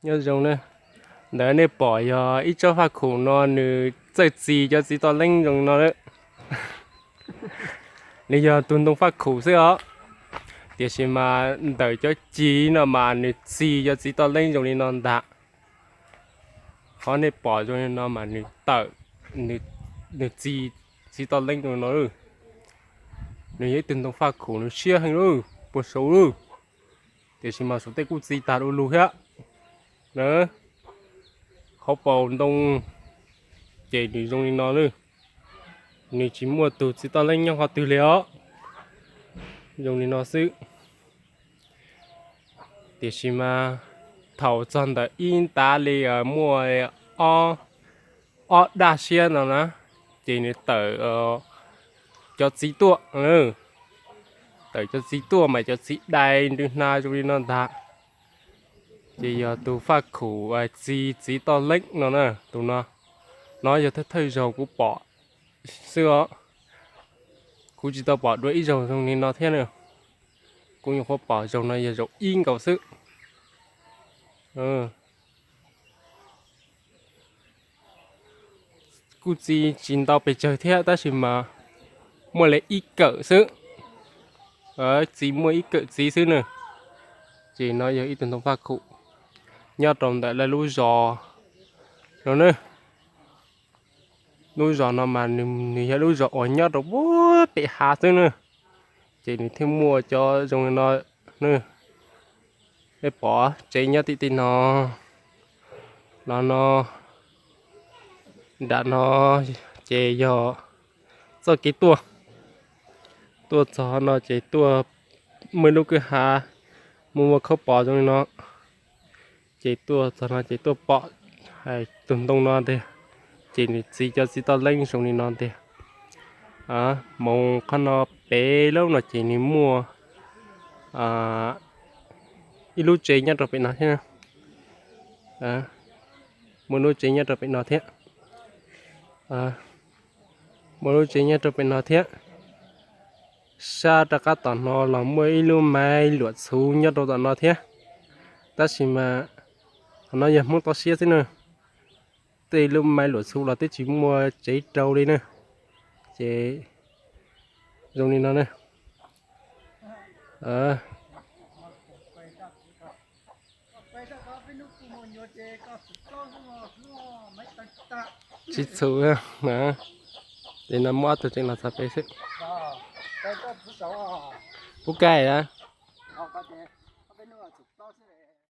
Nyob zoo na, ntawd nej pom yog ib tsob faj khum no nws txawj txi cov txiv toj leeb zoo no lawm. Nws yog tus ntoo faj khum xwb os, tiam sis mas ntawm cov ci no mas nws txi cov txiv toj leeb zoo li no ntag. Qhov nej pom zoo li no mas nws tawm, nws txi txiv toj leeb zoo li no. Nws yog ib tug ntoo faj khum nws siab heev lawm, puas saud lawm. Tiam sis mas saum tej kuj txi tag du lug thiab. Qhov paus ntoo ces nws zoo li no lawm. Nws tsis muaj tus txiv toj leeb nyob qhov twg li os, zoo li no xwb. Tiam sis mas thaum txog ntawm ib ntav li muaj ob daj siab no na, ces nws tawm cov txiv tuaj. Tawm cov txiv tuaj mas cov txiv dai nrw hna zoo li no ntag. Ces yog tus faj khum txi txiv toj leeb no na, tus no. No yog thawj thawj zaug kuv pom xwb os. Kuv tsis tau pom dua ib zaug zoo li no thiab na. Kuv nyuam qhuav pom zaug no yog zaug ib nkaus xwb. Kuj txi tsis ntau pes tsawg thiab tab sis mas muaj li ib kawm xwb. Txi muaj ib kawm txiv xwb na. Ces no yog ib tug ntoo faj khum nyob rau ntawm lawv lub zos no na. Lub zos no mas nws yog lub zos uas nyob rau puag pem hav xwb na. Ces nws thiaj muaj cov zoo li no na. Peb pom tsev nyob tim tej no, los no, nram no ces yog txoj kev tuaj. Tuaj txog no ces tuaj muaj ib lub kwj ha, muaj muaj khaub pos zoo li no. Ces tuaj txog no ces tuaj pom tus ntoo no tiag, ces nws txi cov txiv toj leeb zoo li no tiag. Mus qhov no pem lawm no ces nws muaj ib lub tsev nyob rau pem no thiab. Muaj lub tsev nyob rau pem no thiab. Muaj lub tsev nyob rau pem no thiab. Sab rov qab tom no los muaj ib lub maiv luam txhuv nyob rau tom no thiab. Tab sis mas qhov no yog Hmoob toj siab xwb na. Tej lub maiv luam txhuv los twb tsis muaj tsev rau li na. Ces zoo li no na. Tsis txhuv, ces no muab ob tug tseem los txog pem xwb. Pub kaij a.